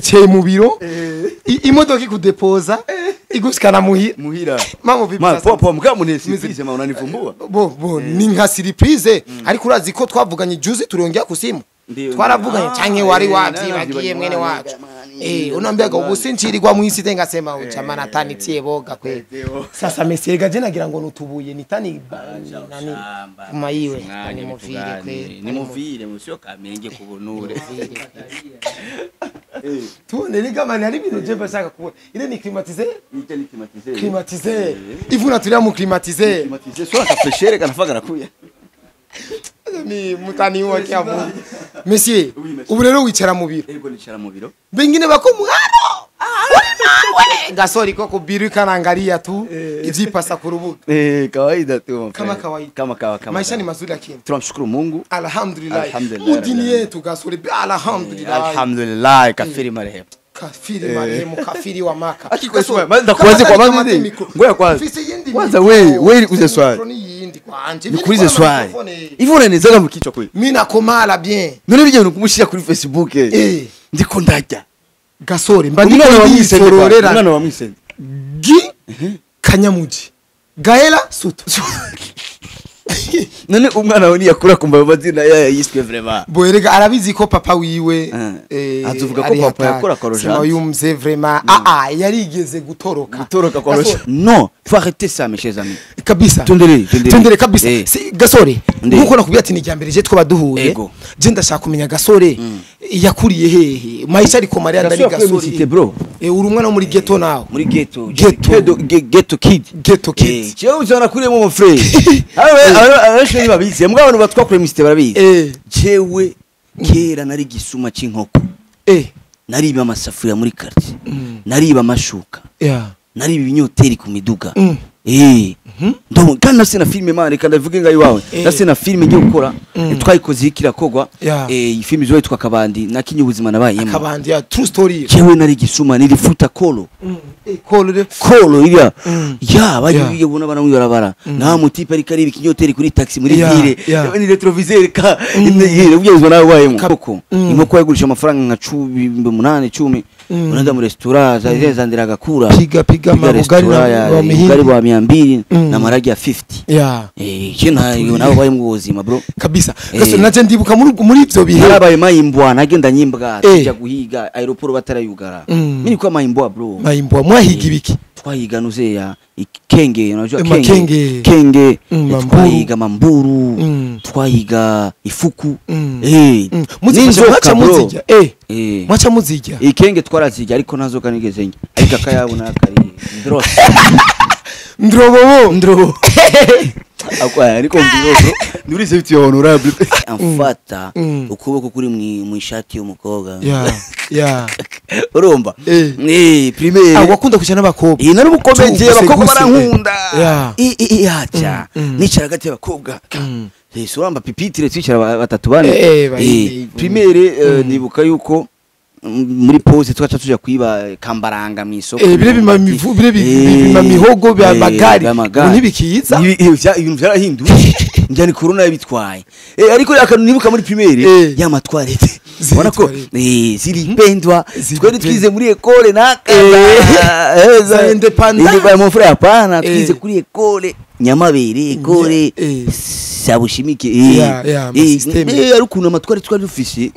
Wicaye mu biro, imodoka ikudepoza igushikana muhira. Muhira. Mama vipi Ma sasa? poa poa, mugabo ni surprise ma, unanivumbua. Bo bo, ni nka surprise, ariko urazi ko twavuganye juzi, turongera kusimu. Ndiyo, twaravuganye ndiyo. canke wari wavyibagiye navyibagiye, mwene wacu. mani, Unambiaga ubu sinchirirwa mwisi te, ngasema uchamana tanitie boga kweli. Sasa mesega je nagira ngo nutubuye nitani nani kumaiwe tani muvire kweli. Nimuvire musio Kamenge kubunure. Tubone ni kama hari ibintu je bashaka kubona. Ile ni climatiseur? Ite ni climatiseur. Climatiseur. Ivu natulia mu climatiseur. Climatiseur sio akafreshere kanafaga nakuya. Ni mutani wa kiamu. Monsieur, Oui, monsieur. ubu rero wicara mu biro. Ego, nicara mu biro. Bengine bako muhano. We gasori ko kubiru kanangalia tu ivyipasa ku rubuga. Kawaida tu mon Kama frère. kawaida. Kama kawa kama. Maisha ni mazuri lakini. Tunamshukuru Mungu. Alhamdulillah. Alhamdulillah, Mudini rabbil yetu gasori bi alhamdulillah. Alhamdulillah, kafiri marehemu. Kafiri marehemu, kafiri wa Maka. Aki kwa Gasori, swali, ndakuwaze kwa kama mazi. mikro. Ngoja kwanza. Fise yindi Kwanza mikro. wewe nikuulize swali. Mikro ni yindi kwanje. Nikuulize swali. Hivi unanizaga mkichwa kweli? Mimi nakomala bien. None bijya kumushira kuri Facebook. Ndiko ndarya. Gasore mba Umwana wa Mwisende. ndikororera. Umwana wa Mwisende. Gi Kanyamuji. Gaela Suto. None umwana wawe niyakura kumva ayo mazina yaya yiswe vraiment. Boerega arabizi ko papa wiwe Azovuga ko ari papa hatari. yakora kwa Roger. Sema uyu mzee vraiment yarigeze gutoroka. Gutoroka kwa Gasore, Roger. Non, faut arrêter ça mes chers amis. Kabisa. Tuendelee, tuendelee. Tuendelee kabisa. Eh. Si, Gasore, Ndiyo. nkuko nakubwiye ati ni irya mbere je twaba duhuye. Ego. Je ndashaka kumenya Gasore yakuriye hehe. Maisha ariko Maria ndani Gasore yakuye muri Gasore. cité, bro. Uri umwana wo muri ghetto nawe. Muri ghetto. Ghetto. Ghetto kid. Ghetto kids. Jewe uzana kuriyemo mon frère. Abe abenshi babizi. Mbwa abantu batwakuriye muri cité barabizi. Jewe kera nari gisuma c'inkoko. Nariba amasafuriya muri quartier. Nariba amashuka. Nariba ibinyoteri ku miduga. Ndo kandi nafise na filme man, reka ndavuge ngayo iwawe. Nafise na filme ngiye gukora. Twayikoze ikirakogwa. Yeah. Iyi filme izo yitwa Kabandi nakinye ubuzima nabayemo. Akabandi ya true story. Jewe nari gisuma nirifuta kolo. Kolo re. Kolo iriya. Ya bagiye ubona bana mwibarabara. Nta mutipe ariko ariba ikinyoteri kuri taxi muri ville. Ni rétroviseur ka ubwo nawe wayemo. Koko inkoko yagurisha amafaranga nka 18 10. Unaenda mu restaurant za zandira gakura. Piga piga mabugari na wa mihindi. Ubugari bwa 200 na maragi ya 50. Je nawe bari mu buzima bro. Kabisa. Gasore naje ndibuka muri ivyo bihe. Narabaye mayimbwa nagenda nyimbwa tujya guhiga aeroport batarayugara. Mimi kwa mayimbwa bro. Mayimbwa mwahiga ibiki? Twahiga nuze ya kenge, unajua kenge. Makenge. Kenge. Mamburu. Twahiga mamburu. Twahiga ifuku. Muzifasha N'inzoka, mwaca bro. muzirya. Mwaca muzirya. Ikenge twarazirya ariko nazoka nigeze njya. Ariko akayabo nakari ndros. Ndrobobo. Ndro. Akwa ariko ndro bro. Nurize biti honorable. Amfata ukuboko kuri mu ishati y'umukobwa. Yeah. Urumva? Primaire. Wakunda kujana n'abakobwa. Nari umukomeye abakobwa Guse, guse. barankunda. Acha. Nicara hagati y'abakobwa. Suramba pipitire twicara batatu bane. Primaire nibuka yuko muri pause twaca tuja kwiba kambaranga mu isoko. Bire bima mivu, bire bima mihogo bya magari. By'amagari. Ubu ntibikiza. Ibintu vyarahindutse. Njya ni corona yabitwaye. Ariko akantu nibuka muri primaire ya matwarete. Ziri Ubona ko toilette. zilipendwa. Zilipendwa. Twari twize muri école naka. Za independant. Ili mon frère hapana, twize kuri école Nyamabere, école Sabushimike. Yeah, ma système. Ari ukuntu amatwari twari dufise.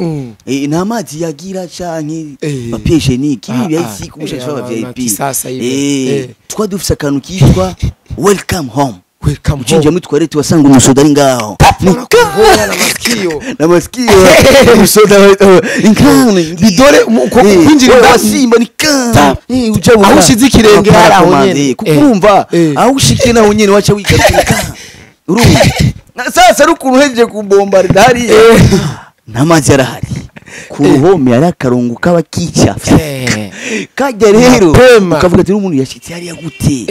Nta mazi yagira canke papier hygiénique ibi yahisi kumusha wa VIP. Kisasa hivi. Twari dufise akantu kitwa welcome home. Welcome Ucinjira home. muri toilette wasanga umusoda ari ngaho. Kuhoya na masikio. Na masikio umusoda inkane Bidore kwinjira wewe indani. wasimba ni Ta. uja Aho ushize ikirenge hari aho nyene. Kuko urumva aho ushikiye naho nyene waca wigarukira urumva. Sasa ari ukuntu uhejeje kubombarda hariya n'amazi arahari ku ruhome hari akarongo kaba kicafye kajya rero Mapema. ukavuga ati n'umuntu yashitse hariya gute?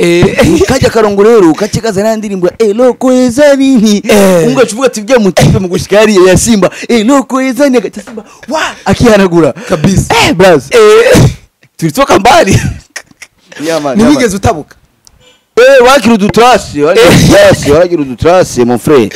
Kajya akarongo rero kace kazana ya ndirimbo ya eloko eza nini. Ungaca uvuga ati bya mutipe mu gushika hariya ya Simba eloko eza nini agaca Simba wa akihanagura. Kabisa. Braz, tulitoka mbali. Yeah, man, Ntiwigeze utabuka. Wakira udutrasi, wakira udutrasi, wakira udutrasi mon frère.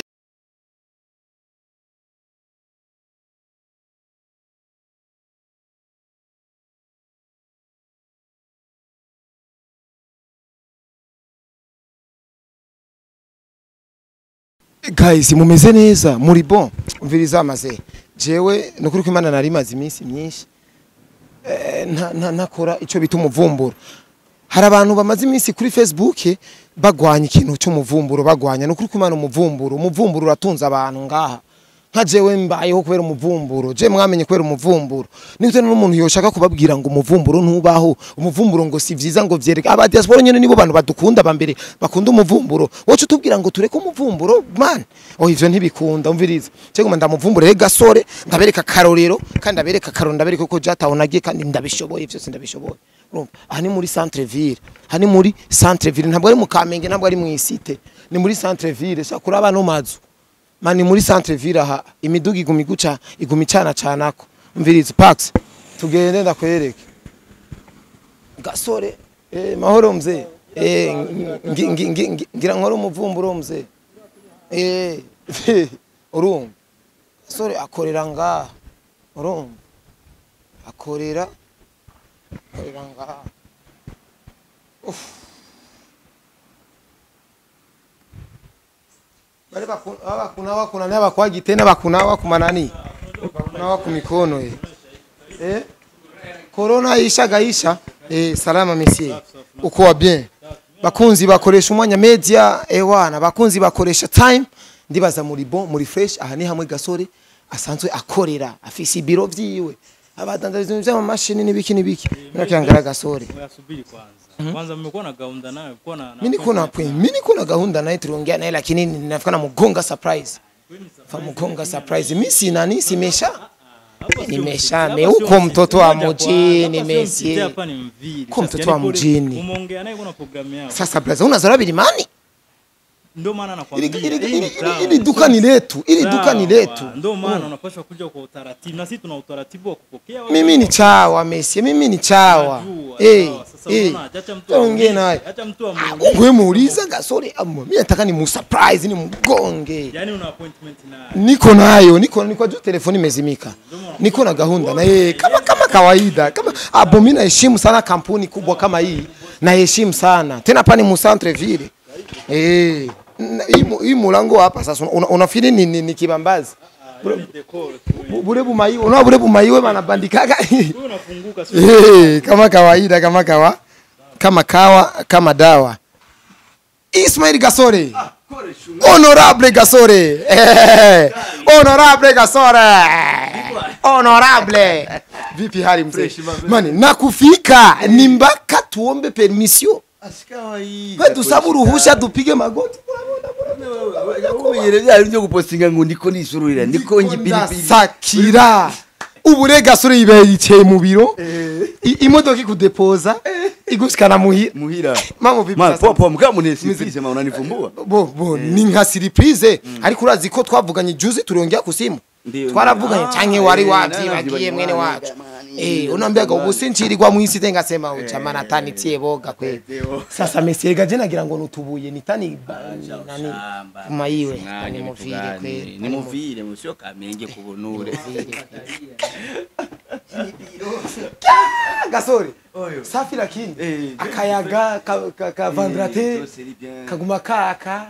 Guys, mumeze neza, muri bon. Umviriza amaze. Jewe nukuri ko Imana nari maze iminsi myinshi ntakora ico bita umuvumburo. Hari abantu bamaze iminsi kuri Facebook bagwanya ikintu cy'umuvumburo, bagwanya nukuri ko Imana umuvumburo uratunze abantu ngaha. Nka jewe mbayeho kubera umuvumburo, je mwamenye kubera umuvumburo. Nigute n'umuntu yoshaka kubabwira ngo umuvumburo ntubaho, umuvumburo ngo si vyiza ngo vyereke aba diaspora nyene nibo bantu badukunda bambere bakunda umuvumburo. Wocu utubwira ngo tureke umuvumburo man, oh ivyo ntibikunda. Umviriza cyo ndamuvumbure Gasore, ndabereka karorero kandi ndabereka karorero, ndabereka ko jatahonagiye kandi ndabishoboye vyose ndabishoboye. Urumva aha ni muri centre ville, aha ni muri centre ville, ntabwo ari mu Kamenge, ntabwo ari mu isite, ni muri centre ville. Sha kuraba no mazu mani muri centre ville aha imiduga igumi guca igumi cana canako. Umviriza Pax, tugende ndakwereke Gasore. Mahoro mzee. Ngira nkora umuvumburo mzee. Urumva Gasore akorera ngaha, urumva akorera ngaha. Bale bakunawa kuna naba kwa gitena bakunawa kumanani bakunawa ku mikono. Corona isha gaisha. Salama monsieur, uko bien. Bakunzi bakoresha umwanya media ewana, bakunzi bakoresha time. Ndibaza muri bon, muri fresh. Aha ni hamwe Gasore asanzwe akorera, afisi biro vyiwe, abadandariza ibintu by'amamashini n'ibiki n'ibiki. Nakangara Gasore. Subiri kwanza. Kwanza mmekuwa na gahunda naye, kwa na mimi niko na point, mimi niko na gahunda naye, tuliongea naye lakini ninafika na mgonga surprise. Fa mgonga surprise. Mimi sina nani simesha. Nimesha me uko mtoto wa mjini Messi. Uko mtoto wa mjini. Umeongea naye kuna programu yao. Sasa blaza unazora bilimani? Ndio maana nakwambia ili duka ni letu, ili duka ni letu. Ndio maana unapaswa kuja kwa utaratibu, na sisi tuna utaratibu wa kupokea. Mimi ni chawa Messi, mimi ni chawa. Sasa unaona acha mtu aongee naye. Acha mtu amuulize. Wewe muuliza Gasore, mimi nataka ni mu surprise ni mgonge. Yaani una appointment naye? Niko nayo, niko juu telefoni imezimika. Niko na gahunda na yeye kama kawaida. Kama abo mimi naheshimu sana kampuni kubwa kama hii. Naheshimu sana. Tena pani mu centre ville. Hii mulango hapa sasa unafikiri ni kibambazi? Bure bumaiwe, unaona bure bumaiwe wanabandikaga. Unafunguka sio? Kama kawaida, kama kawa. Kama kawa, kama dawa. Ismail Gasore. Honorable Gasore. Honorable Gasore. Honorable. Vipi hali mzee? Mani nakufika ni mpaka tuombe permission. Wewe ruhusha tupige magoti. Umenyere bya byo gupostinga ngo ndiko nisururira ndiko ngipiripiri sakira. Ubure Gasore ibe yicaye mu biro, imodoka ikudepoza igushikana muhira. Mama vipi sasa? Popo mkamu ni surprise ma unanifumbua. Bo ni nka surprise ariko urazi ko twavuganye juzi tuliongea kusimu. Twaravuganye canke wari wavyibagiye mwene wacu. Unaambiaga ubu sinchirirwa mu isi tengasema uchamana tani tie boga kweli. Sasa Messi gaje nagira ngo nutubuye ni tani nani kumaiwe tani muvire kweli. Ni muvire musio Kamenge kubunure. Gasore. Safi lakini akayaga ka vendrate kaguma kaka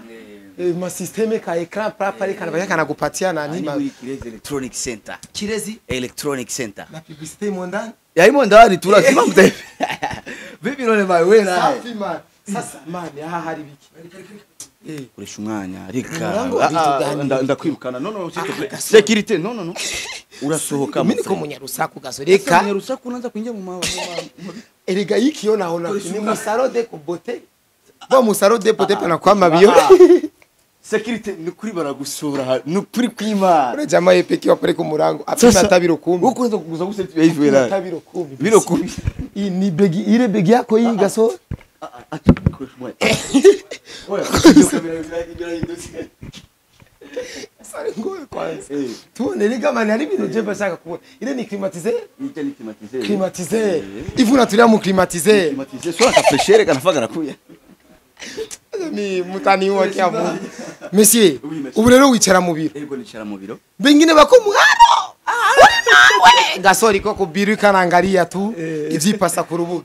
ma systeme ka écran papa kana kana kupatia nani ma Kirezi Electronic Center. Kirezi Electronic Center. Na publicité mondani. Ya imondani tulazima mte. Vipi none mawe na. Safi man. Sasa man aha hari biki. Koresha umwanya reka ndakwirukana. No no security no no no. Urasohoka. Mimi niko munyarusaku Gasore. Reka munyarusaku unaanza kuingia mu mawa. Erega ikiyo naona ni musaro de kubote. Bo musaro de bote pana kwa mabio. Security ni kuri baragusura ni kuri kwimana. Ure jamaa yepeki wapere ku murango apima tabiro 10. Uko unaanza kuguza guseti hivyo ila. Tabiro 10. Biro 10. Hii ni begi ile begi yako hii Gasore. Acha koresha umwanya. Oya Sare ngoe kwanza. Tuone ni kama ni ibintu je bashaka kubona. Ile ni climatiseur? Ile ni climatiseur. Climatiseur. Ivu natulia mu climatiseur. Climatiseur sio akafreshere kanafaga nakuya. Ni mutani wa kiamu. Monsieur, ubu rero wicara mu biro. Yego nicara mu biro. Bengine bako muharo. We Gasore ko kubiru kanangalia tu ivyipasa ku rubuga.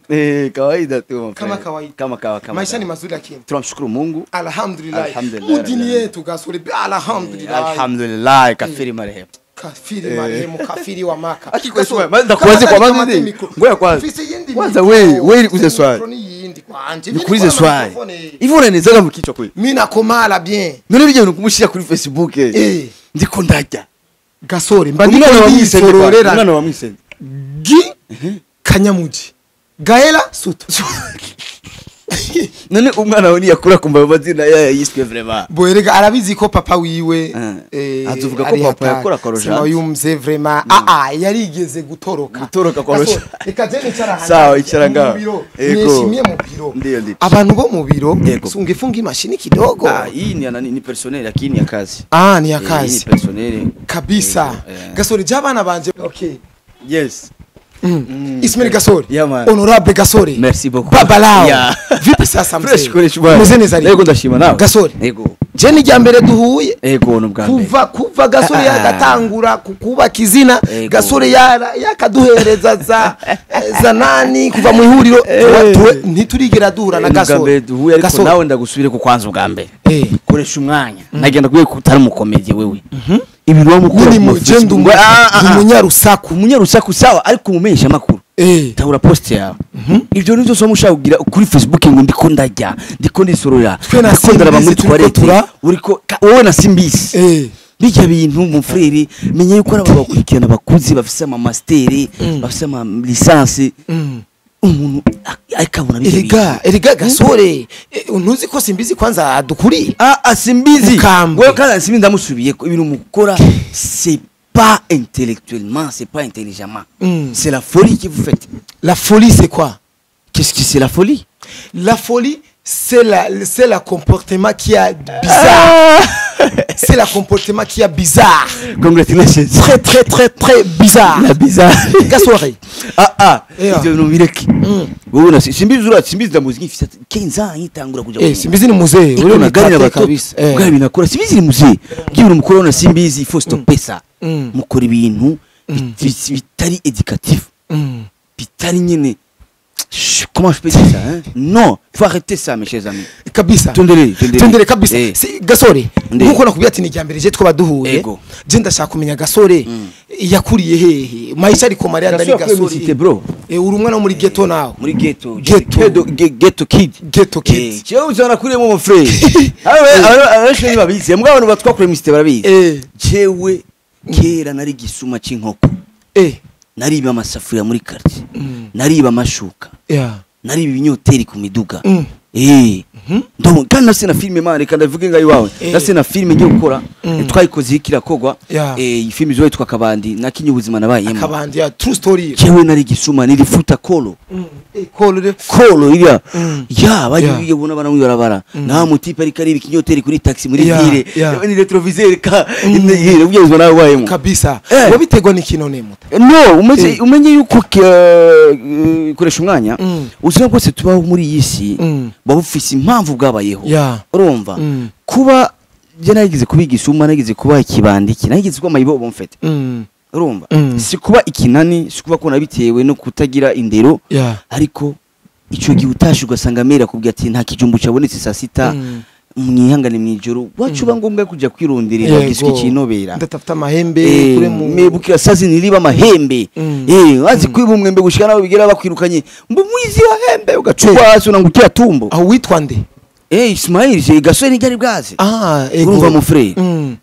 Kawaida tu. Kama kawaida. Kama kawa. Maisha ni mazuri lakini. Tunamshukuru Mungu. Alhamdulillah. Mudini yetu Gasore alhamdulillah. Alhamdulillah kafiri marehemu. Kafiri marehemu kafiri wa Maka. Kwanza kwa maana ngoja kwanza. Kwanza wewe nikuulize swali. Nikuulize swali. Hivi unanizaga mkichwa kweli? Mimi nakomala bien. None bijye nukumushira kuri Facebook. Ndiko ndarya. Gasore mba ndiko ndisororera. Umwana wa Mwisende. Gi Kanyamuji. Gaela Suto. None umwana we yakura kumva amazina yiswe vraiment. Boerega arabizi ko papa wiwe azuvuga ko papa yakora korojana. Sima yumze vraiment yarigeze gutoroka. Gutoroka korojana. Reka je nicara hano. Sawa icara ngaho. Nishimie mu biro. Ndio. Abantu bo mu biro sungifunga imashini kidogo. Hii ni ni personnel lakini ya kazi. Ni ya kazi. Ni personnel kabisa. Gasore jabana banje. Okay. Yes. Ismail Gasore. Yeah, man. Honorable Gasore. Merci beaucoup. Baba lao. Yeah. Vipi sasa mzee? Fresh kule shubani. Mzee neza. Yego ndashima nawe. Gasore. Yego. Je ni jambere duhuye. Yego nubwa mbere. Kuva Gasore yagatangura kukuba kizina. Gasore yakaduhereza za nani kuva mu ihuriro ntiturigera duhura na Gasore. Ubwa mbere duhuye ariko nawe ndagusubire ku kwanza ubwa mbere. Koresha umwanya. Nagenda kuye kutari umukomedi wewe. Ibintu wamukora umunyarusaku umunyarusaku sawa ariko umumenyesha makuru tabura post yawe ivyo nivyo so mushaka kugira kuri Facebook ngo ndiko ndarya ndiko ndisorora ndiko ndaraba muri toilette uriko wowe na Simbisi bijya bintu mu frere menye yuko ari abakurikirana bakuzi bafise ama master bafise ama licence umuntu akabona bijya erega Gasore ntuzi ko Simbizi kwanza adukuri Simbizi wewe kandi Simbizi ndamusubiye ko ibintu mukora c'est pas intellectuellement, c'est pas intelligemment. C'est la folie que vous faites. La folie, c'est quoi? Qu'est-ce que c'est la folie? La folie, c'est la comportement qui a bizarre. C'est la comportement qui a bizarre. Congratulations. Très, très, très, très bizarre. La bizarre. Gasore. Simbizi ndamuziki mfite 15 ans yitangura kuja. Simbizi ni muzee. Uri na kabisa. Ugari binakora. Simbizi ni muzee. Ngiye umukora na Simbizi il faut stopper ça. Mukora ibintu bitari éducatif. Bitari nyine. Comment je peux dire ça hein? Non, il faut arrêter ça mes chers amis. Kabisa. Tondere kabisa. Gasore. Nkuko nakubwiye ati ni jambere je twaba duhuye. Je ndashaka kumenya Gasore yakuriye hehe. Maisha ariko Maria ndari Gasore. Bro. Uri umwana muri ghetto nawe. Muri ghetto. Ghetto kid. Ghetto kid. Je uzana kuriye mu frère. Abe babizi. Mbwa abantu batwakure mu cité barabizi. Jewe kera nari gisuma c'inkoko. Nariba amasafuriya muri quartier. Nariba amashuka. Nariba ibinyoteri ku miduga. Ndo kandi nase na filme man reka ndavuge ngayo wawe. Nase na filme ngiye gukora twayikoze ikirakogwa. Iyi filme zo yitwa Kabandi nakinye ubuzima nabayemo. Kabandi ya true story. Jewe nari gisuma nirifuta kolo. Kolo kolo iriya. Ya bagiye ubona bana mwibarabara. Na mutipe ari kariba ikinyoteri kuri taxi muri ville. Ni retroviseur ka ine ubuzima nabayemo. Kabisa. Wabitegwa n'ikino nemuta. No umenye yuko koresha umwanya uzima bwose tubaho muri iyi si bufise impamvu bwabayeho. Urumva kuba je nagize kubigisuma nagize kuba ikibandiki nagize kuba mayibobo mfete. Urumva si kuba ikinani si kuba ko nabitewe no kutagira indero ariko ico gihe utashe ugasanga mera kubwira ati nta kijumbu cyabonetse saa sita mwihangane mwijoro wacu bangombwa kuja kwironderera gisiki kinobera ndatafuta amahembe kure mu mebukira sazi niriba amahembe wazi kwiba umwembe gushika nawe bigera bakwirukanye mbu mwizi wa hembe ugacukwa hasi unangukia tumbo. Aho witwa nde? Ismail je Gasore nigari bwaze. Urumva mu frère.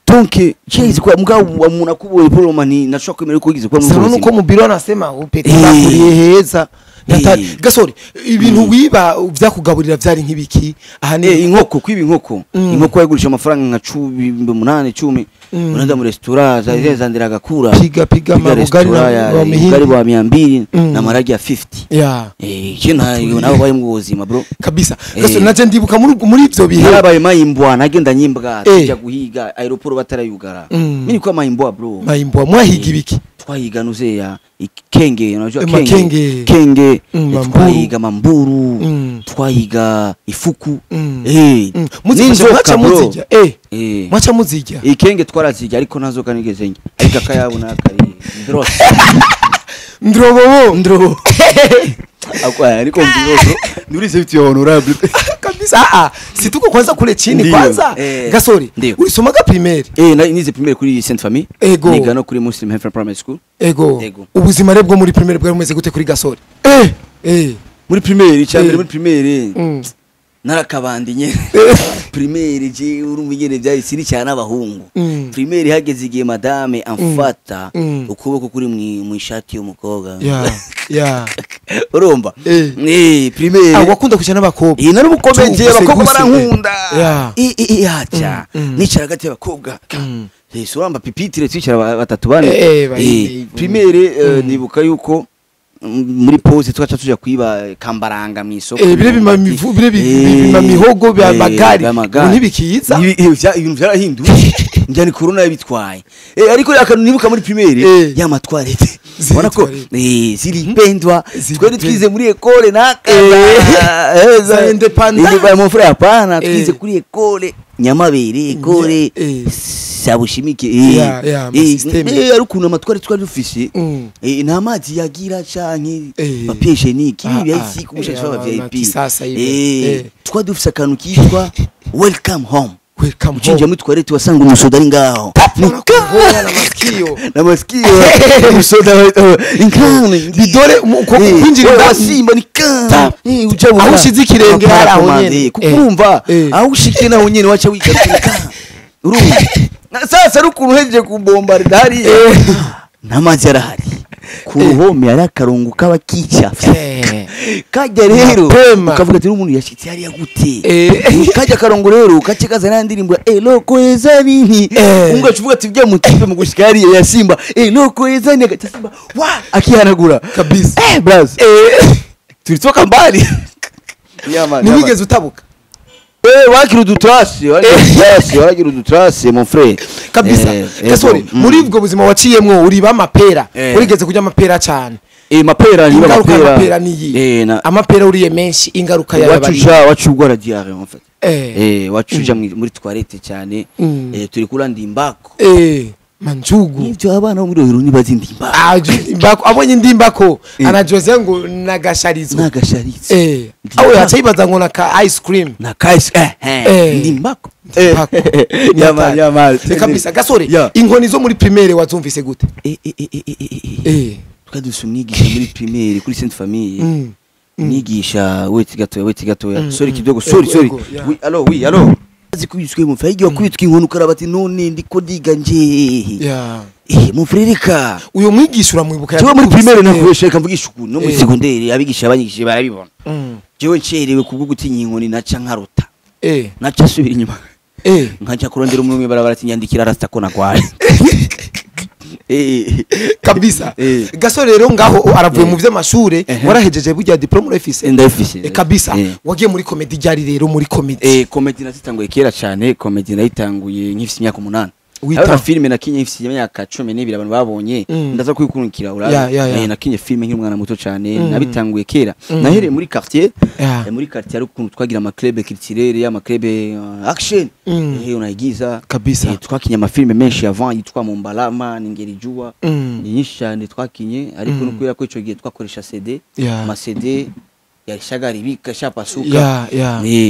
Donc chezi kwa mugabo umuntu akuboye Paul Mani nashobora kwemera ko yigize kwa mu. Sasa nuko mu biro anasema upeti bakuriye heza. Gasore ibintu wiba vyakugaburira vyari nk'ibiki aha ni inkoko kwiba inkoko. Inkoko yagurisha amafaranga nka 8 10 unaenda mu restaurant za zandira gakura piga mabugari na mihindi wa 200 na maragi ya 50. Je nawe baye mu buzima bro kabisa. Gasore naje ndibuka muri ivyo bihe narabaye mayimbwa nagenda nyimbwa tujya guhiga aeroport batarayugara. Mimi kwa mayimbwa bro. Mayimbwa mwahiga ibiki? Twahiga nuzeya ikenge, unajua kenge, kenge, twahiga mamburu, twahiga ifuku. Mwacha muzijya. Mwacha muzijya. Ikenge twarazijya ariko ntazoka nigeze njye. Ariko akayabo nakari ndrose. Ndrobobo. Ndrobo. Akwa ariko ndrobo. Niulize vitu ya honorable. Kabisa. Si tuko kwanza kule chini kwanza. Gasore, ulisomaga primaire? Nize primaire kuri Sainte Famille. Niga no kuri Muslim Health Primary School. Ego. Ubuzima rebwo muri primaire bwari bumeze gute kuri Gasore? Muri primaire cyambere muri primaire. Narakabandi nye. Primaire je urumva ingene byahise ni cyane abahungu. Primaire hageze igihe madame amfata ukuboko kuri mu ishati y'umukobwa. Urumva? Primaire. Wakunda kujana n'abakobwa. Nari umukomeje abakobwa barankunda. Acha. Nicara hagati y'abakobwa. Uramba pipitire twicara batatu bane. Primaire nibuka yuko muri pause twaca tuja kwiba kambaranga mwisoko. Bire bima mivu bire bima mihogo bya magari ntibikiza ibintu byarahinduye njya ni corona yabitwaye. Ariko akantu nibuka muri primaire ya matwarete ubona ko ziripendwa twari twize muri école naka za independant mon frère hapana twize kuri école Nyamabere école sabushimike ari ukuntu amatwari twari dufise nta mazi yagira canke papier hygiénique ibi byahise kumushaje wa VIP twari dufise akantu kitwa welcome home. Ucinjira muri toilette wasanga umusoda ari ngaho na masikio umusoda inkane bidore kwinjira wasimba ni kan aho ushize ikirenge hari aho nyene kukumva aho ushike naho nyene wacha wigaruka urumva sasa rukuntu hejeje kubombarda hari namazi arahari ku ruhome ari akarongo kaba kica kajya rero ukavuga ati n'umuntu yashitse hariya gute kajya akarongo rero kace kaza n'indirimbo eloko eza nini ungaca uvuga ati bya mutipe mu gushika hariya ya Simba eloko eza ni agaca Simba wa akihanagura kabisa braz tulitoka mbali. Ntiwigeze utabuka. Wakira udutrasi waragira udutrasi mon frère kabisa. Gasore muri ubwo buzima waciyemwo uriba amapera urigeze kurya amapera cyane. Mapera ni amapera ni amapera uriye menshi ingaruka yayo wacu ugora diarrhée en fait. Wacuja muri toilette cyane turi kuranda imbako manjugu nivyo abana bo muri Rohero nibazi ndimbako. Ndimbako abonye ndimbako anajoze ngo nagasharizo aho yacayibaza ngo naka ice cream na ice ndimbako yama kabisa. Gasore inkoni zo muri primaire wazumvise gute? Tukaduse umwigisha muri primaire kuri Sainte Famille mwigisha weti gatoya sorry kidogo sorry oui allo oui allo zikubiswe mu fayigi wakubitwa inkoni ukaraba ati none ndiko diga nje mon frère ka uyo mwigisha uramwibuka jewe muri primaire nakoresha reka mvugisha ukuntu no muri secondaire abigisha abanyigishije barabibona jewe ncerewe kubwo gutinya inkoni naca nkaruta naca subira inyuma nkaca kurondera umwe barabara ati nyandikira rasta ko nagwaye kabisa. Gasore rero ngaho aravuye mu vy'amashure warahejeje burya diplome urafise? Ndafise kabisa. Wagiye muri comedy ryari rero? Muri comedy comedy nazitanguye kera cyane. Comedy nayitanguye nkifise imyaka 8. Wita filme nakinye ifise imyaka 12 abantu babonye ndaza kwikurikira urabe. Nakinye filme nkiri umwana muto cyane nabitanguye kera. Nahereye muri quartier muri quartier ari ukuntu twagira ama club culturel ama club action unaigiza kabisa. Twakinye ama filme menshi avant yitwa Mumbalama Ningerijua ni nyinshi cyane twakinye ariko no kubera ko ico gihe twakoresha CD ama CD yarishagari bika shapasuka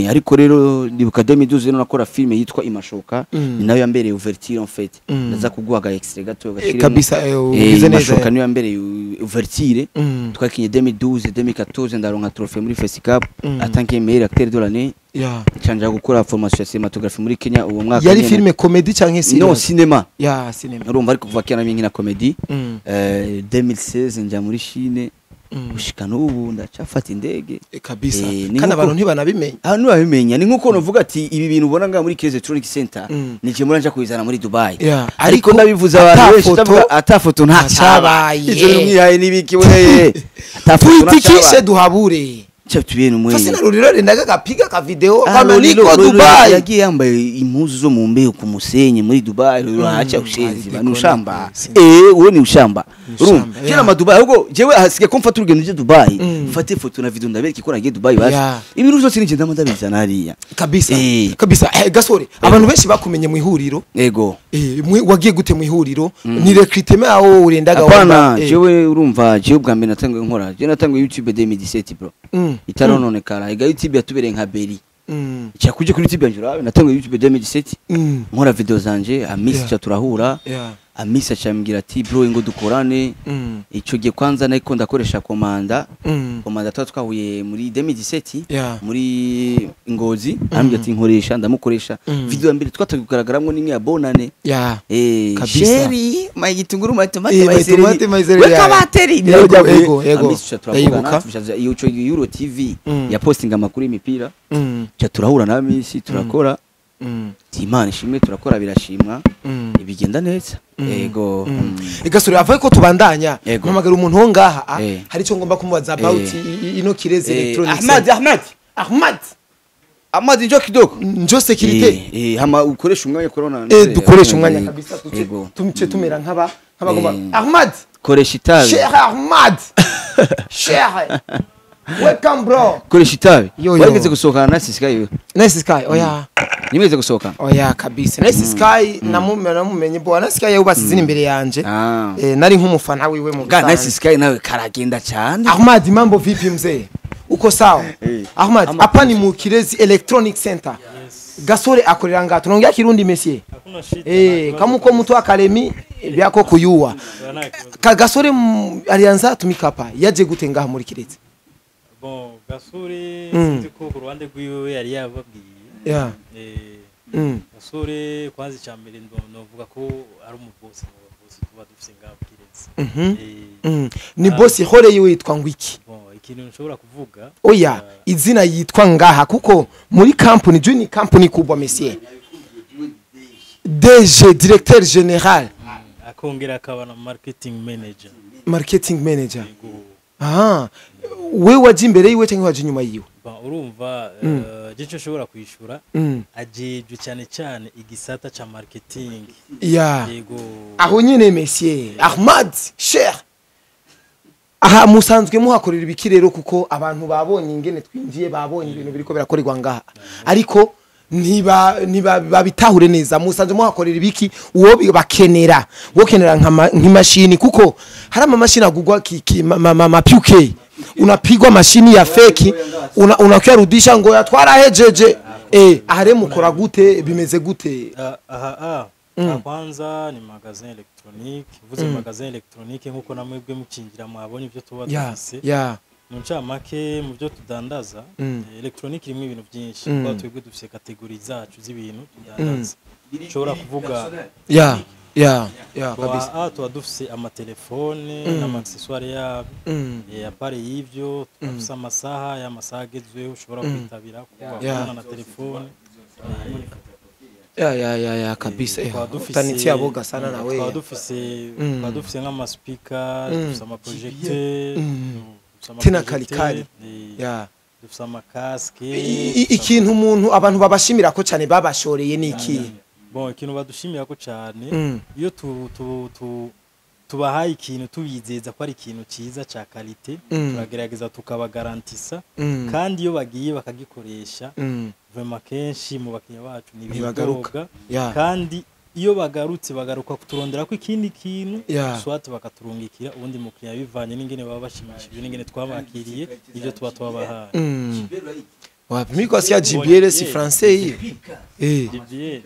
ariko rero ndibuka 2012 nakora filme yitwa Imashoka ni nayo yambereye ouverture en fait. Ndaza kuguhaga extrait gato gashiremo kabisa ugize neza. Imashoka niyo yambereye ouverture twakinye 2012 2014 ndaronka trophée muri Fesicap en tant que meilleur acteur de l'année. Canja gukora formation ya cinématographie muri Kenya uwo mwaka. Yari filme comedy canke cinema? Non, cinema. Cinema. Urumva ariko kuva kera nkina comedy. 2016 nja muri Chine. Gushika n'ubu ndacafata indege kabisa. Kandi abantu ntibanabimenya. Abantu babimenya ni nkuko novuga ati ibi bintu ubona nga muri Kez Electronic Center nije muri nja kubizana muri Dubai. Ariko ndabivuza abantu benshi ndavuga ata foto nta cyabaye. Ivyo mwihaye nibiki weye ata foto nta cyabaye. Tuitikishe duhabure. Cha tubiyeni mwe. Sasa na Lolilo arendaga akapiga ka video kama niko Dubai. Yagiye yambaye impuzu zo mu mbeho ku musenyi muri Dubai. Lolilo acha ushenzi banu ushamba. Uwo ni ushamba. Urumva kera ma Dubai ahubwo jewe hasigaye ko mfata urugendo je Dubai mfate foto na video ndabereka ko nagiye Dubai basi. Ibintu byose nije ndamandabizana hariya. Kabisa. Kabisa. Gasore abantu benshi bakumenye mu ihuriro. Yego. Wagiye gute mu ihuriro? Ni recruitment aho urendaga wamba? Apana, jewe urumva jewe ubwa mbere natanguye nkora. Je natanguye YouTube 2017 bro. Itarononekara. Ega YouTube yatubereye nka Beri. Cya kuje kuri YouTube yanje urabe natanguye YouTube 2017. Nkora video zanje, Amisi cha turahura. Amisi acambwira ati bro ngo dukorane. Ico gihe kwanza nayiko ndakoresha komanda. Komanda twahuye muri 2017 muri Ngozi. Arambwira ati nkoresha ndamukoresha. Video ya mbere twatakugaragaramwo nimwe ya bonane. Sheri my gitunguru my tomate my seleri. Weka bateri. Yego. Amisi cha turavugana tushaza iyo cyo Euro TV ya posting amakuru y'imipira. Cha turahura na Amisi turakora. Imana ishimwe turakora birashimwa ibigenda neza. Yego. Gasore avuye ko tubandanya mpamagara umuntu ho ngaha hari cyo ngomba kumubaza about ino Kirezi Electronics. Ahmad njo kidogo njo security. Hama ukoresha umwanya corona. Dukoresha umwanya kabisa tumce tumera nk'aba nk'abagomba. Ahmad koresha itabi. Sheikh Ahmad. Sheikh welcome bro. Koresha itabi. Warigeze gusohokana na Nice Sky? Nice Sky oya. Nimeze gusohoka. Oya kabisa. Nice Sky namumenye bo. Nice Sky yubatse izina imbere yanje. Nari nk'umufana wiwe mu busanzwe. Nice Sky nawe karagenda cyane. Ahmad mambo vipi mzee? Uko sawa? Ahmad hapa ni mu Kirezi Electronic Center. Gasore akorera ngaha. Tunaongea Kirundi monsieur. Hakuna shida. Kama uko mtu akalemi byako kuyuwa. Gasore alianza tumika hapa. Yaje gute ngaha muri Kirezi? Bon Gasore sinzi ko ku ruhande rwiwe yari yababwiye. Gasore kwanza icyambere novuga ko ari umubosi mu babosi tuba dufise ngaha Kirezi. Ni bosi hore yiwe yitwa ngwiki? Bon ikintu nshobora kuvuga. Oya izina yitwa ngaha kuko muri company juni company kubwa monsieur. DG directeur général. Akongera akaba na marketing manager. Marketing manager. We waje imbere yiwe cyangwa waje inyuma yiwe? Ba urumva je nshobora kwishura ajeje cyane cyane igisata cha marketing. Yego. Aho nyene monsieur Ahmad Sheikh. Aha musanzwe muhakorera ibiki rero kuko abantu babonye ingene twinjiye babonye ibintu biriko birakorerwa ngaha. Ariko ntiba babitahure neza musanzwe muhakorera ibiki uwo bakenera. Wokenera nk'imashini kuko hari ama mashini agugwa ma PK. Unapigwa mashini ya feki unakuyarudisha ngo yatwarahejeje. Ahare mukora gute bimeze gute? Aha kwanza ni magasin electronique. Uvuze magasin electronique nkuko namwebwe mukingira mwabonye ibyo tuba dufise. Mu ncamake mu byo tudandaza electronique irimo ibintu byinshi kuko twebwe dufise kategori zacu z'ibintu tudandaza. Nshobora kuvuga kabisa. Tuba dufise amatelefone n'amaccessoire yabo. Apare y'ivyo dufise amasaha y'amasaha agezweho ushobora kwitabira kuba na telefone. Kabisa. Utanitia boga sana na wewe. Tuba dufise nk'ama speaker, dufise ama projecteur, tena kalikali. Dufise ama casque. Ikintu umuntu abantu babashimira ko cyane babashoreye ni iki? Bon ikintu badushimira ko cyane iyo tubahaye ikintu tubizeza ko ari ikintu cyiza ca qualité turagerageza tukabagarantisa kandi iyo bagiye bakagikoresha vraiment kenshi mu bakiriya bacu ntibagaruka kandi iyo bagarutse bagaruka kuturondera ko ikindi kintu swat bakaturungikira ubundi mukiriya bivanye n'ingene baba bashimishije n'ingene twabakiriye ibyo tuba twabahaye. Wapi miko siya JBL si français hiyo. JBL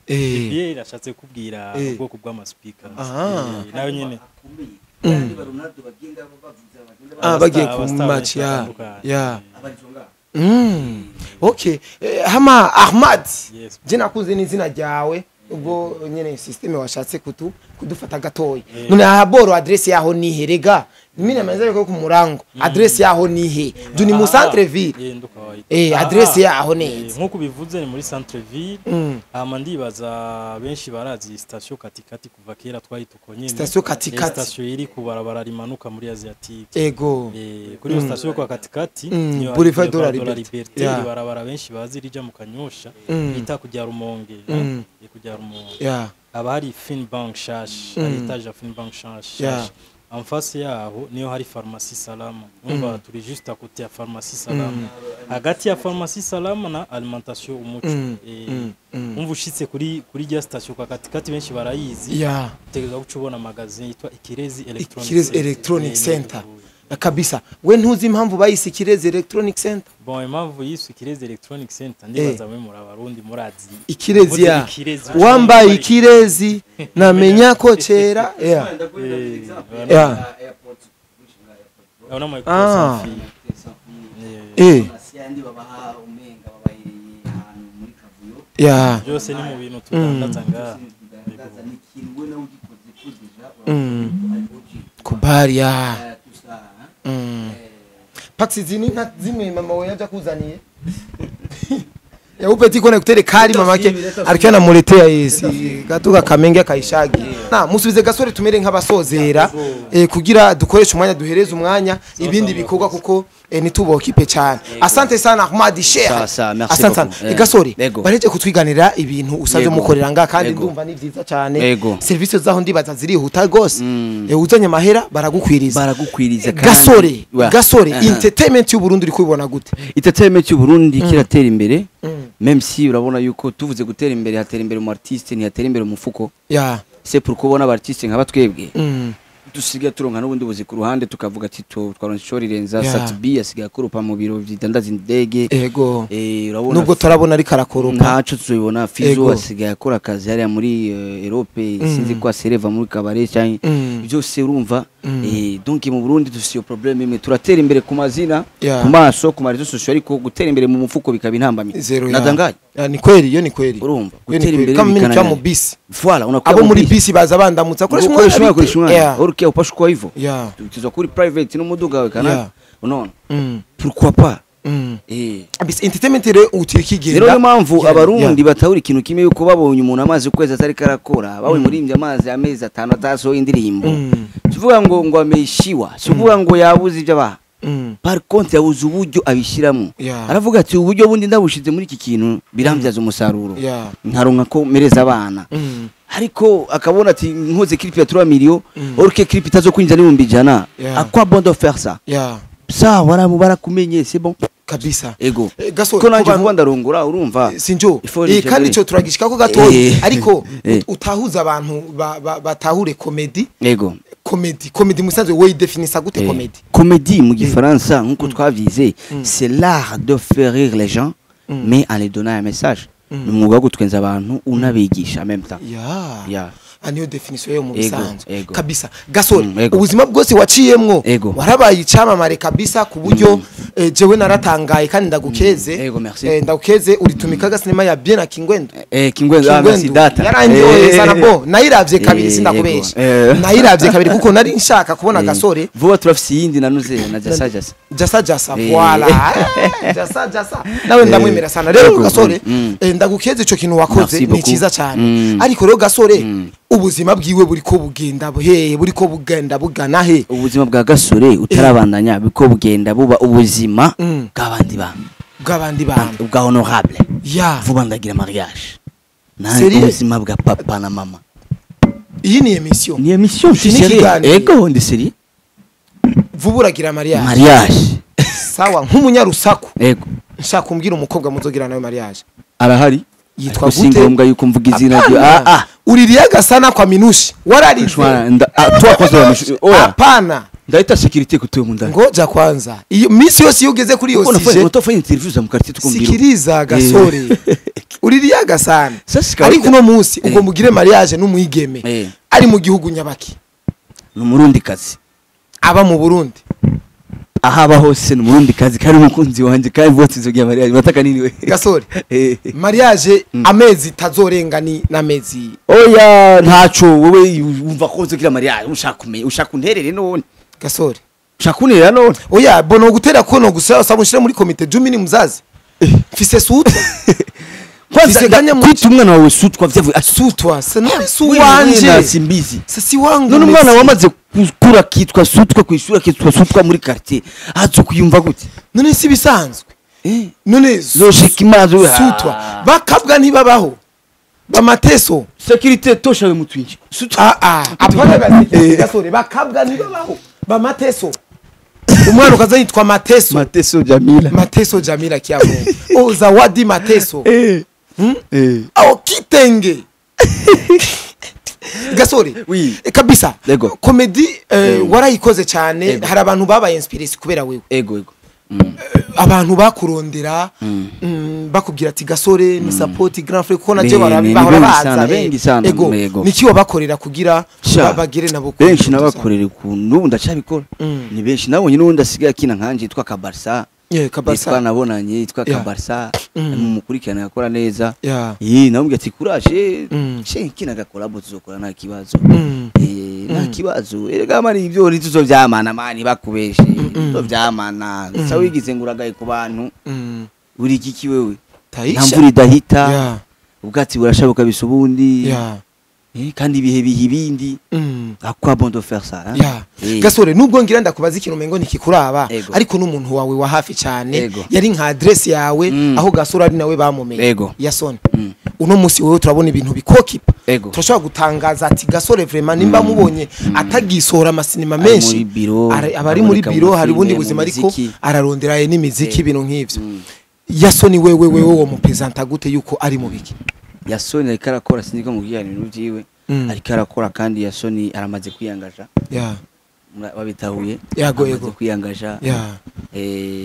JBL ashatse kubwira ubwoko bw'ama speakers. Nayo nyene bagiye ku match Okay. Hama Ahmad. Je nakuze n'izina ryawe ubwo nyene system washatse Kudufata gatoya. None aha boro adresse yaho ni herega. Mimi namaliza ko ku murango. Adresse yaho ni he? Du ni mu centre ville. Adresse yaho neza. Nkuko bivuze ni muri centre ville. Hama ndibaza benshi barazi station katikati kuva kera twayituko nyene. Station katikati. Station iri ku barabara rimanuka muri Asiatique. Ego. Kuri iyo station kwa katikati ni Boulevard de la Liberté. Barabara benshi bazi rija mu Kanyosha bita kujya Rumonge. Kujya Rumonge. Aba hari Finbank Shash, hari etage ya Finbank Shash. En face yaho niyo hari pharmacie Salama. Umva turi juste à côté ya pharmacie Salama. Hagati ya pharmacie Salama na alimentation umuco. Umva ushitse kuri rya station kwa katikati benshi barayizi. Utegerezwa gucubona magazine yitwa Ikirezi Electronic. Ikirezi Electronic Center. Kabisa. We ntuzi impamvu bayise Ikirezi Electronic Center? Bon, impamvu yiswe Ikirezi Electronic Center ndibaza mwe muri abarundi murazi. Ikirezi ya. Wambaye ikirezi namenya ko cera. Byose ni mu bintu tudandaza ngaha. Kubari ya. Paxi zini na zimwe mama we yaja kuzaniye. Ya upeti kona kutere kali mamake alikuwa anamuletea yesi gatuka kamenge kaishagi. Na musubize gasore tumere nk'abasozera kugira dukoresha umwanya duhereze umwanya ibindi bikorwa kuko nitubokipe cyane. Asante sana Ahmad Sheikh. Asante sana. Gasore bareje kutwiganira ibintu usanzwe mukorera nga kandi ndumva ni byiza cyane. Service zaho ndibaza zirihuta gose. Uzanye mahera baragukwiriza. Baragukwiriza kandi. Gasore entertainment y'u Burundi uri kubibona gute? Entertainment y'u Burundi kiratera imbere. Même si urabona yuko tuvuze gutera imbere hatera imbere mu artiste ntihatera imbere mu mufuko. C'est pourquoi ubona artiste nka batwebwe dusigaye turonka n'ubundi buzi ku ruhande tukavuga ati twaronse ico rirenza Sat-B asigaye akoropa mu biro bidandaza indege. Ego. Urabona nubwo turabona ariko arakoropa ntaco tuzobibona. Fizo asigaye akora akazi hariya muri Europe sinzi ko asereva muri kabare cyane byose urumva. Donc mu Burundi dufite iyo problème imwe turatera imbere ku mazina ku maso ku marezo sociaux ariko gutera imbere mu mufuko bikaba intambamye. Nadangaye. Ni kweli iyo ni kweli. Urumva gutera imbere bikana mu bisi. Voilà unakuwa abo muri bisi baza bandamutsa koresha umwanya. Urukia upashwa kwa hivyo. Tuzo kuri private n'umuduga we kana. Unaona? Pourquoi pas? Abis entertainment rero utirikigenda. Rero mpamvu abarundi batahura ikintu kimwe yuko babonye umuntu amazi ukwezi atari karakora, babonye murimbye amazi amezi 5 ataso indirimbo. Tuvuga ngo ameishiwa, tuvuga ngo yabuze ibyo abaha. Par contre yabuze uburyo abishiramo. Aravuga ati uburyo bundi ndabushize muri iki kintu birambyaza umusaruro. Nkaronka ko mereza abana. Ariko akabona ati nkoze clip ya 3 millions, orke clip itazo kwinjira n'ibihumbi 100. À quoi bon de faire ça? Ça barakumenye c'est bon. Kabisa. Ego. Ko nanje vuba ndarongora urumva. Sinjo. Kandi ico turagishika ko gatoyi ariko utahuza abantu batahure comedy. Ego. Comedy musanzwe we definisa gute comedy? Comedy mu gifaransa nkuko twavyize, c'est l'art de faire rire les gens mais en les donnant un message. Ni umwuga wo gutwenza abantu unabigisha en même temps. Aniyo definition yo mu bisanzwe kabisa. Gasore ubuzima bwose waciyemwo warabaye icamamare kabisa ku buryo jewe naratangaye kandi ndagukeze. Ndagukeze uritumika sinema ya bien na Kingwendu. Kingwendu merci data. Yarangiye sana bo nayiravye kabiri sindakubesha. Nayiravye kabiri kuko nari nshaka kubona Gasore. Vuba turafise yindi nanuze na Jasa Jasa. Jasa Jasa voilà. Jasa Jasa nawe ndamwemera sana. Rero Gasore ndagukeze ico kintu wakoze ni ciza cyane. Ariko rero Gasore ubuzima bwiwe buriko bugenda hehe buriko bugenda bugana he? Ubuzima bwa Gasore utarabandanya biko bugenda buba ubuzima bw'abandi bantu. Bw'abandi bantu. Bwa honorable. Vuba ndagira mariage. Nani ubuzima bwa papa na mama. Iyi ni emission. Ni emission sérieux. Ego ndi sérieux. Vuba uragira mariage. Mariage. Sawa nk'umunyarusaku. Ego. Nshaka kumbwira umukobwa muzogira nawe mariage. Arahari. Yitwa gute? Singombwa yuko mvuga izina ryo. Uriria gasana kwa minushi. Wararize. Hapana. Ndaita security kutuye mu ndani. Ngoja kwanza. Iyo misi yose yugeze kuri iyo sije. Unatofanya interview za mu quartier tukumbira. Sikiriza Gasore. Uriria gasana. Ariko uno munsi ubwo mugire mariage n'umwigeme. Ari mu gihugu nyabaki. Ni umurundi kazi. Aba mu Burundi. Ahaba hose ni umurundi kazi kandi umukunzi wanje kandi bose izogira mariage bataka nini we Gasore mariage amezi tazorenga ni n'amezi oya ntaco wewe wumva ko uzogira mariage ushaka kumenya ushaka unterere none Gasore ushaka unterera none oya bono gutera kono gusa usaba ushire muri komite jumi ni muzazi mfise sutwa kwanza kwita umwana wawe sutwa vyavuye sutwa se none suwanje simbizi se si wangu none umwana wamaze kukura kitwa sutwa kwishura kitwa sutwa muri quartier azo kuyumva gute none si bisanzwe none logique imazo sutwa bakabwa ntibabaho bamateso sécurité tosha we mutwinji sutwa apana ba Gasore bakabwa ntibabaho bamateso umwana ukaza yitwa Mateso Mateso Jamila Mateso Jamila kiabo o Zawadi Mateso au kitenge Gasore oui kabisa Ego. Comedy warayikoze cyane hari abantu babaye inspiration kubera wewe ego ego abantu bakurondera bakubwira ati Gasore ni support grand frère ko naje barabahora baza bengi sana ego niki wabakorera kugira bagire nabo benshi nabakorera ukuntu ndacabikora ni benshi nabonye n'undi asigaye akina nkanje yitwa Kabarsa Kabarsa twanabonanye yitwa Kabarsa mumukurikirana yakora neza namubwiye ati courage che kina gakolabo tuzokora nta kibazo nta kibazo erega mari ibyo ntituzovyamana mani bakubeshe tuzovyamana sa wigize nguragaye ku bantu uri kiki wewe nta mvura idahita ubwatsi burashabuka bisa ubundi kandi ibihe biha ibindi à quoi bon de faire ça hein? Gasore nubwo ngira ndakubaza ikintu mengo nikikuraba ariko n'umuntu wawe wa hafi cyane yari nka adresse yawe aho Gasore ari nawe bamumenye Yasoni uno musi wewe turabona ibintu bikokipa turashobora gutangaza ati Gasore vraiment nimba mubonye atagisohora amasinema menshi abari muri biro hari ubundi buzima ariko ararondera n'imiziki ibintu nk'ivyo Yasoni wewe wewe wo mupresenta gute yuko ari mu biki Yasoni ariko arakora sinzi ko mubwira ibintu byiwe ariko arakora kandi Yasoni aramaze kwiyangaja babitahuye yego kwiyangaja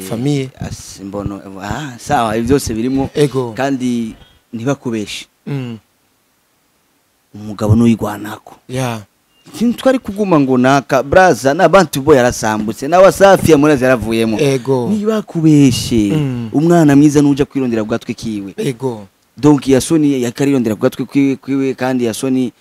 famille mbono sawa ibyo byose birimo kandi ntibakubeshe umugabo n'uyigwanako twari kuguma ngo naka braza n'abantu bo yarasambutse n'abasafi ya murazi yaravuyemo ntibakubeshe umwana mwiza nuja kwirondera bwatwe kiwe ego donc Yasoni yakarirondera kugatwe kwiwe kandi Yasoni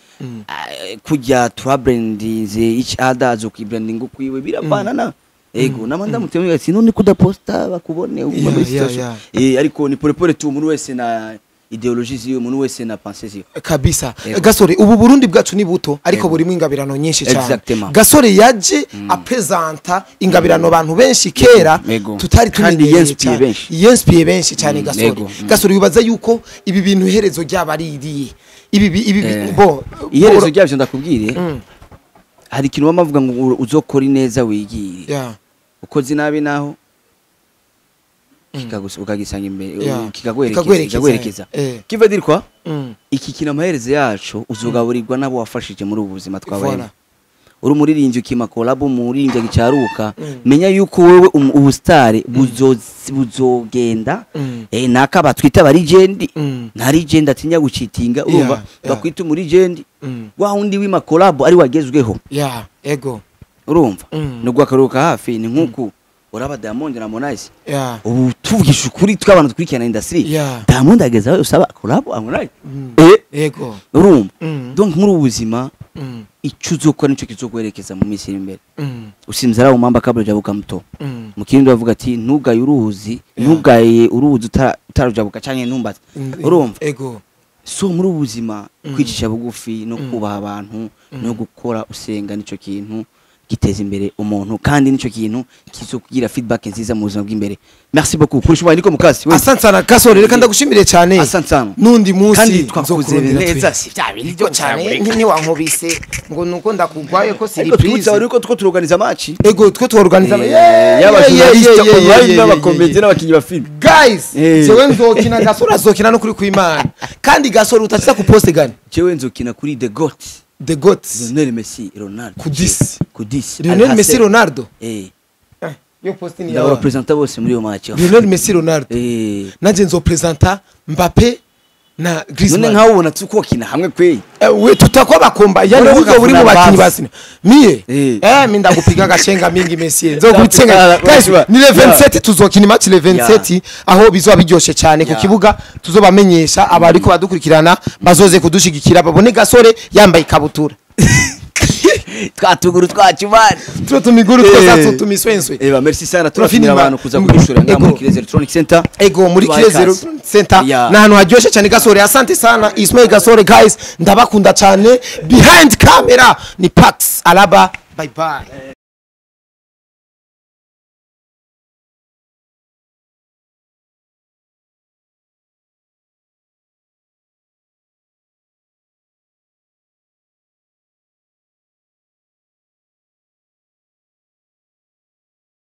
kujya twabrandinze each other azo kubranding kwiwe birabana na ego namanda mutemo ati none kudaposta bakubone uguma muri situation ariko ni pole pole tu umuntu wese na ideologie ziwe umuntu wese na pensée ziwe kabisa. Gasore ubu Burundi bwacu ni buto ariko burimo ingabirano nyinshi cyane. Gasore yaje apresenta ingabirano abantu benshi kera tutari tumenyereye cyane, yenspiye benshi cyane. Gasore Gasore yubaza yuko ibi bintu iherezo ryabaririye ibi bo iherezo ryavyo ndakubwire hari ikintu bamavuga ngo uzokora neza wigire ukoze nabi naho ukagisanga imbere kikagwerekeza kiva dire quoi iki kintu amaherezo yacu uzogaburirwa nabo wafashije muri ubu buzima twabayemo. Uri umuririmbyi ukima collab umuririmbyi gicaruka menya yuko wewe ubustare buzogenda naka batwita bari legend nta legend atinya gucitinga urumva bakwita muri legend wa undi wima collab ari wagezweho ego urumva nubwo akaruka hafi ni nkuku uraba Diamond na Harmonize ubu tuvugisha ukuri tw'abantu dukurikirana industry Diamond ageza aho usaba collab Harmonize ego urumva donc muri ubuzima ico uzokora nico kizokwerekeza mu minsi iri imbere usimzara umamba kabla jabuka mto mu kindi bavuga ati ntugaye uruzi ntugaye uruzi utarujabuka canke ntumbaze urumva ego so muri ubuzima kwicisha bugufi no kubaha abantu no gukora usenga nico kintu giteza imbere umuntu kandi nico kintu kizokugira feedback nziza mu buzima bw'imbere. Merci beaucoup kuri shumwa niko mukasi. Asante sana Gasore, reka ndagushimire cyane. Asante sana. Nundi munsi kandi twakuze neza si bya bintu byo cyane ni wankubise ngo nuko ndakugwaye ko surprise. Ariko two turoganiza match. Ego two tuorganiza yaba journaliste online n'abakomedi n'abakinyi ba film. Guys, jewe nzokina Gasore azokina no kuri kwimana. Kandi Gasore utakiza ku poste gani? Jewe nzokina kuri The Goat. The Goat. Lionel Messi Ronaldo. Ku 10. Lionel Messi Ronaldo. Yo poste ni yawe. Ndabapresenta bose muri yo match. Lionel Messi Ronaldo. Nanje nzopresenta Mbappé Na None Griezmann. nkaho ubona tuko bakina hamwe kweli? We tutakuwa bakomba, yani Wewe uzo uri mu ugafuna bakinyi basi. basina mie. Mi ndagupiga gashenga mingi Messi, nzokubitsenga. Guys, ni le 27 tuzokina match, le 27, aho bizoba biryoshe cyane ku kibuga. Tuzobamenyesha abariko badukurikirana bazoze kudushigikira, babone Gasore yambaye ikabutura. Twatuguru twacu bana. Tuno tumiguru twose tumiswenswe. Eba, merci sana, turashimira Turafini abantu kuza kudushura ngaha muri Ego. Kirezi Electronic Center. Ego, muri Tubahe Kirezero ikaze. Center. Ni ahantu haryoshye cyane. Gasore, asante sana. Ismail Gasore, guys, ndabakunda cyane. Behind camera ni Pax Alaba. Bye bye.